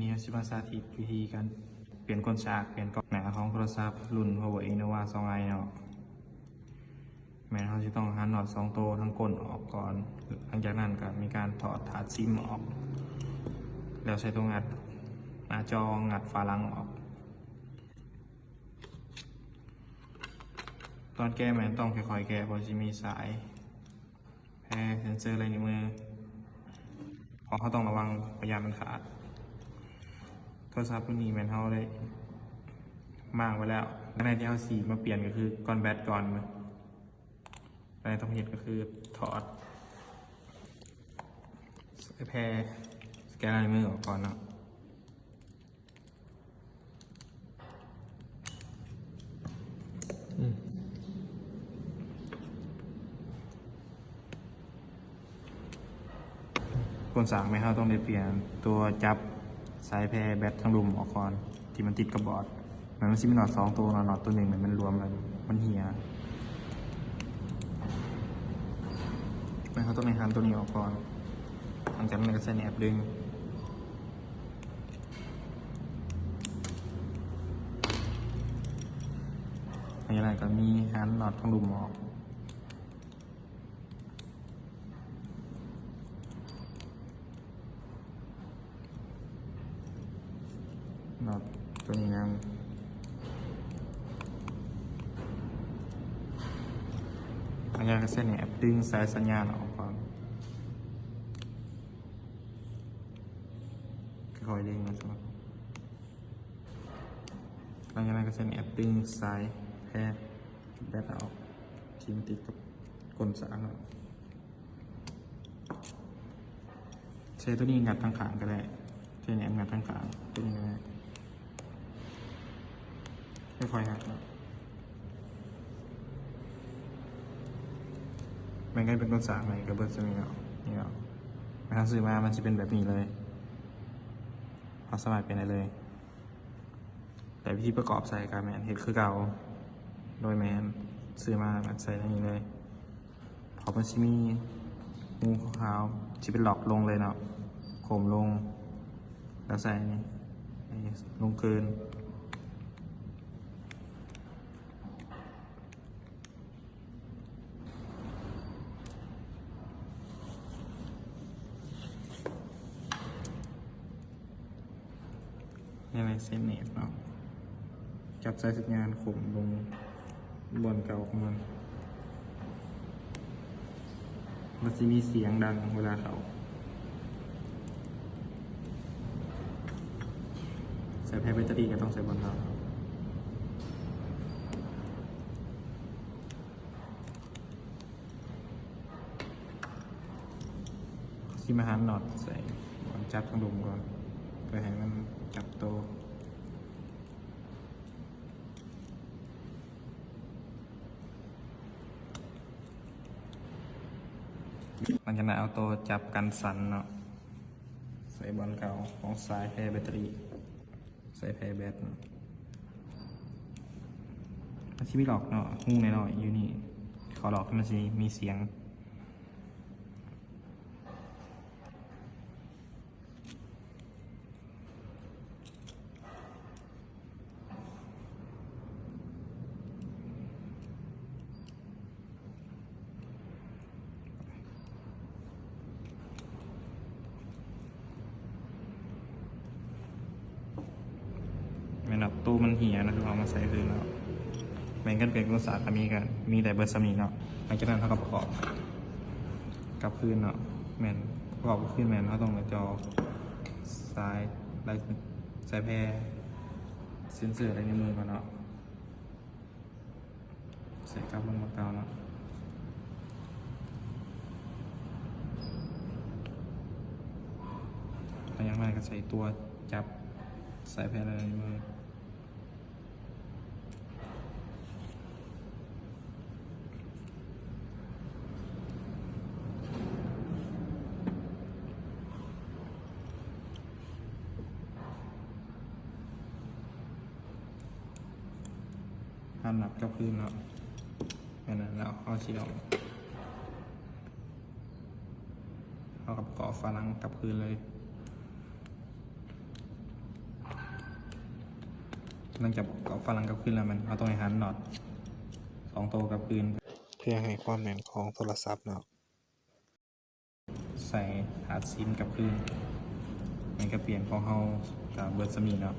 ນີ້ເຮົາຊິມາສາທິດວິທີການປ່ຽນກົ້ນສາກ, ປ່ຽນກ້ອງໜ້າຂອງໂທລະສັບລຸ້ນ Power Innova ສອງໄອເນາະ. ແມ່ນເຮົາຊິຕ້ອງຫັນນັອດສອງໂຕທາງກົ້ນອອກກ່ອນ. ຫຼັງຈາກນັ້ນກໍມີການຖອດຖາດຊິມອອກ ແລ້ວໃຊ້ໂຕງັດໜ້າຈໍ, ງັດຝາຫຼັງອອກ. ຕອນແກະແມ່ນຕ້ອງຄ່ອຍໆແກະ ເພາະຊິມີສາຍແພເຊັນເຊີລາຍນິ້ວມື, ເພາະເຮົາຕ້ອງລະວັງ ພະຍານມັນຂາດ. ໂທລະສັບໂຕນີ້ແມ່ນເຮົາໄດ້ມ້າງໄວ້ແລ້ວ. ອັນໃດທີ່ເຮົາຊິມາປ່ຽນກໍຄືກ້ອນແບັດກ່ອນ. ອັນໃດຕ້ອງເຮັດກໍຄືຖອດສາຍແພສະແກນລາຍນິ້ວມືອອກກ່ອນເນາະ. ອືມ ກົ້ນສາກແມ່ນເຮົາຕ້ອງໄດ້ປ່ຽນຕົວຈັບສາຍແພແບັດທາງລຸ່ມອອກກ່ອນ ທີ່ມັນຕິດກັບບອດ. ແມ່ນມັນຊິມີນັອດສອງໂຕເນາະ, ນັອດໂຕໜຶ່ງແມ່ນມັນຫຼວມແລ້ວມັນເຫ່ຍ. ແມ່ນເຮົາຕ້ອງໄດ້ຫັນໂຕນີ້ອອກກ່ອນ, ຫຼັງຈາກນັ້ນກໍໃຊ້ແໜບດຶງ. ຫຼັງຈາກນັ້ນກໍມີຫັນນັອດທາງລຸ່ມອອກ. ນັອດໂຕນີ້ນຳ. ອັນນີ້ກໍໃຊ້ແໜບດຶງສາຍສັນຍານອອກກ່ອນ, ຄ່ອຍໆດຶງນະ. ຫຼັງຈາກນັ້ນກໍໃຊ້ແໜບດຶງສາຍແພແບັດອອກ ທີ່ມັນຕິດກັບກົ້ນສາກເນາະ. ໃຊ້ໂຕນີ້ງັດທາງຂ້າງກໍໄດ້, ໃຊ້ແໜບງັດທາງຂ້າງໂຕນີ້ກໍໄດ້. ຄ່ອຍໆຮັດເນາະ. ແມ່ນກໍເປັນຕົ້ນສາກໃໝ່ກໍເບິດສ່ຳນີ້ເນາະ. ນີ້ເນາະ, ແມ່ນເຮົາຊື້ມາມັນຊິເປັນແບບນີ້ເລີຍ, ເຮົາສາມາດປ່ຽນໄດ້ເລີຍ. ແຕ່ວິທີປະກອບໃສ່ກໍແມ່ນເຮັດຄືເກົ່າ, ໂດຍແມ່ນຊື້ມາກໍໃສ່ໃນນີ້ເລີຍ. ເພາະມັນຊິມີຮູຂາວໆ ຊິເປັນລັອກລົງເລີຍເນາະ, ໂຄ້ມລົງ ແລ້ວໃສ່ນີ້ລົງຄືນ. ໃຫ້ໄວເຊັນເນດເນາະ, ຈັບສາຍສັນຍານໂຄ້ມລົງບ່ອນເກົ່າຂອງມັນ, ມັນຊິມີສຽງດັງເວລາເຂົ້າ. ສາຍແພແບັດເຕີຣີກໍຕ້ອງໃສ່ບ່ອນເກົ່າ. ຊິມາຫັນນັອດໃສ່ບ່ອນຈັບທາງລຸ່ມກ່ອນ ເພື່ອໃຫ້ມັນຈັບໂຕ. ຫຼັງຈາກນັ້ນເອົາໂຕຈັບກັນສັ່ນເນາະ ໃສ່ບ່ອນເກົ່າຂອງສາຍແພແບັດເຕີຣີ. ໃສ່ແພແບັດ ມັນຊິມີລັອກເນາະ, ຮູນ້ອຍໆຢູ່ນີ້, ເຂົ້າລັອກມັນຊິມີສຽງ. ແມ່ນແບບໂຕມັນເຫ່ຍນະ, ເຮົາເອົາມາໃສ່ຄືນເນາະ. ແມ່ນການປ່ຽນກຸນສາກະມີກະມີແຕ່ເບິດສ່ຳນີ້ເນາະ. ຫຼັງຈາກນັ້ນເຮົາກໍປະກອບກັບຄືນເນາະ, ແມ່ນປະກອບກັບຄືນ ແມ່ນເຮົາຕ້ອງໄດ້ຕໍ່ສາຍ ສາຍແພເຊັນເຊີລາຍນິ້ວມືກ່ອນເນາະ. ໃສ່ກັບລົງມາເກົ່າເນາະ. ຫຼັງຈາກນັ້ນກໍໃສ່ຕົວຈັບສາຍແພລາຍນິ້ວມື. ຫັນນັອດກັບຄືນເນາະ. ແມ່ນແລ້ວ ເຮົາຊິເອົາ ເຮົາກໍປະກອບຝາຫຼັງກັບຄືນເລີຍ. ຫຼັງຈາກເອົາຝຣັ່ງກັບຄືນແລ້ວ ແມ່ນເຮົາຕ້ອງໃຫ້ຫັນນອດສອງໂຕກັບຄືນ ເພື່ອໃຫ້ຄວາມແໜ້ນຂອງໂທລະສັບເນາະ. ໃສ່ຖາດຊິມກັບຄືນ ແມ່ນກະປ່ຽນຂອງເຮົາກະເບິດສ່ຳນີ້ເນາະ.